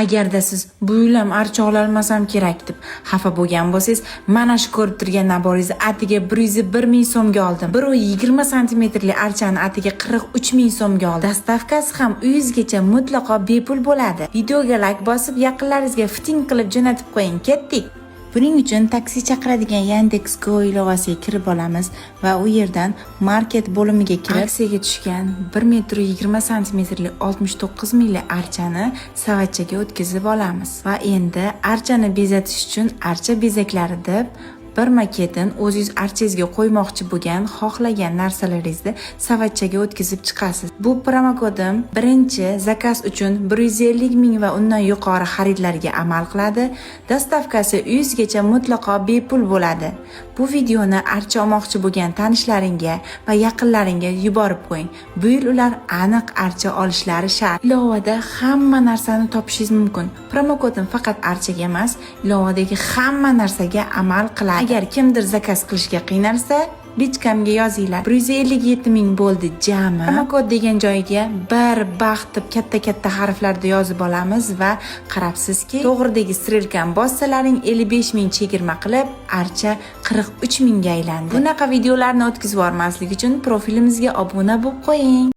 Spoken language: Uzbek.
Agarda siz "Bu yil ham archa ololmasam kerak", deb xafa bo'lgan bo'lsangiz, mana shu ko'rib turgan набор ingizni atiga 101 000 so'mga oldim. 1,20 santimetrli archani atiga 43 000 so'mga oldim. Доставка si ham uyingizgacha mutlaqo bepul bo'ladi. Videoga layk bosib, yaqinlaringizga fiting qilib jo'natib qo'ying. Ketdik. Buning uchun taksi chaqiradigan Yandex Go ilovasiga kirib olamiz va u yerdan market bo'limiga kirib, aksiyaga tushgan 1 metr 20 santimetrli 69 mingli archani savatchaga o'tkazib olamiz. Va endi archani bezatish uchun archa bezaklari deb bir maketin o'zingiz archangizga qo'ymoqchi bo'lgan, xohlagan narsalaringizni savatchaga o'tkazib chiqasiz. Bu promokodim birinchi заказ uchun 150 ming va undan yuqori xaridlarga amal qiladi. Доставка si uyingizgacha mutlaqo bepul bo'ladi. Bu videoni archa olmoqchi bo'lgan tanishlaringga va yaqinlaringga yuborib qo'ying. Bu yil ular aniq archa olishlari shart. Ilovada hamma narsani topishingiz mumkin. Promokodim faqat archaga emas, ilovadagi hamma narsaga amal qiladi. Agar kimdir заказ qilishga qiynalsa, личка mga yozinglar. 157 ming bo'ldi jami. Promokod degan joyiga "bir baxt" deb katta katta harflarda yozib olamiz va qarabsizki, to'g'ridagi стрелка ni bossalaring, 55 ming chegirma qilib, archa 43 mingga aylandi. Bunaqa videolarni o'tkazib yubormaslik uchun profilimizga obuna bo'lib qo'ying.